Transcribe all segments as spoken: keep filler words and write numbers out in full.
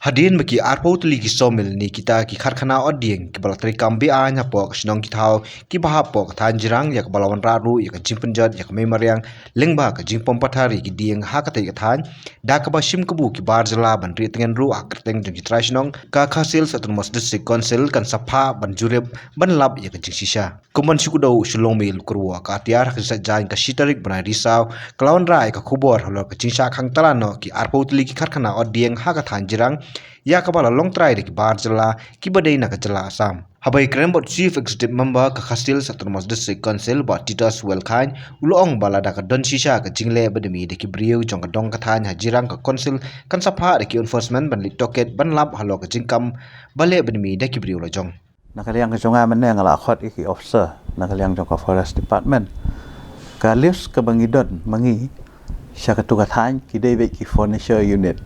Hadien ba ki arphew tylli ki sawmill ne kita ki karkhana ot dieng kiba la treikam beaiñ hapoh ka shnong ki thaw kiba hap hapoh ka thaiñ Jirang, ïa kaba la wanrah ruh ïa ka jingpynjot ïa ka mei mariang lyngba ka jingpom pathar ïa ki dieng ha katei ka thaiñ, da kaba shim kabu ki bar jylla ban rieh tngen ruh ha kyrteng jong ki trai shnong, ka Khasi Hills Autonomous District Council kan sa phah ban jurip ban lap ïa ka jingshisha. Kum ban shu kdew shu long mei lukruwa ka atiar, ha ka jingshah jaiñ ka shi tarik bnai Risaw ka la wanrah ïa ka khubor halor ka jingshah khang tala noh ki arphew tylli ki karkhana ot dieng ha ka thaiñ Jirang, ïa kaba la long trai da ki bar jylla kiba dei na ka jylla Assam. Haba ïakren bad Chief Executive Member ka Khasi Hills Autonomous District Council, Bah Titus Welkhein, u la ong ba lada ka don shisha ka jingleh bad mih da ki briew jong ka dong ka thaiñ ha Jirang, ka Council kan sa phah da ki enforcement ban leit tohkit ban lap halor ka jingkam ba leh bad mih da ki briew la jong. Na ka liang ka jong nga mynne nga la khot ïa ki officer na ka liang jong ka Forest Department. Ka list kaba ngi don ma ngi sha katu ka thaiñ ki dei beit ki furniture unit.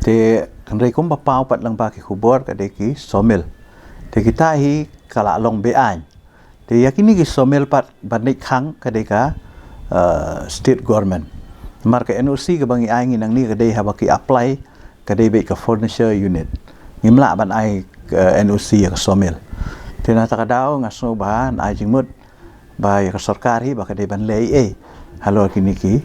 Te hynrei kumba paw pat lyngba ki khubor ka dei ki sawmill. Te kita hi ka la long beaiñ. Te ïa kine ki sawmill pat ban leit khang ka dei ka, eh, state government. Namar ka N O C kaba ngi ai ngi nangne ka dei haba ki apply ka dei beit ka furniture unit. Ngim lah ban ai ka N O C ïa ka sawmill. Te na kata ka daw nga sngew ba yn ai jingmut ba ïa ka sorkar hi ba ka dei ban leh ei ei halor kine ki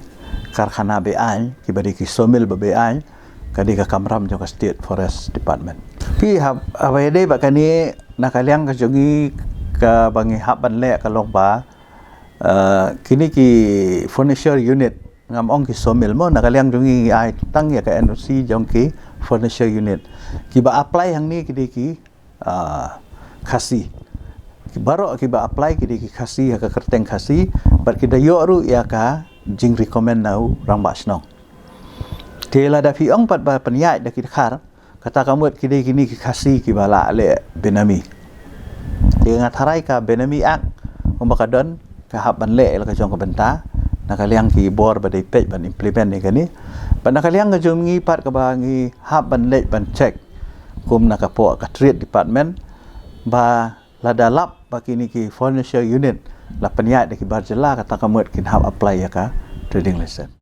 karkhana beaiñ kiba dei ki sawmill ba beaiñ, ka dei ka kamram jong ka State Forest Department. Phi hap, haba ïadei bad kane, na ka liang ka jong ngi kaba ngi hap ban leh ka long ba, eh, kine ki furniture unit, ngam ong ki sawmill mo, na ka liang jong ngi ngi ai tang ïa ka N O C jong ki furniture unit. Kiba apply hangne ki dei ki, ah, Khasi. Ki baroh kiba apply ki dei ki Khasi ha ka kyrteng Khasi, bad ki da ïoh ruh ïa ka jingrecommend na u rangbah shnong. Te lada phi ong pat ba pynïaid da ki dkhar, kata ka mut ki dei kine ki Khasi kiba lah leh benami. Te nga tharai ka Benami Act kumba ka don ka hap ban leh ïa la ka jong ka bynta na ka liang ki bor ba dei peit ban implement ïa kane. Bad na ka liang ka jong ngi pat kaba ngi hap ban leit ban check kum na ka poh ka Trade Department ba lada lap ba kine ki furniture unit la pynïaid da ki bar jylla, kata ka mut kin hap apply ïa ka trading license.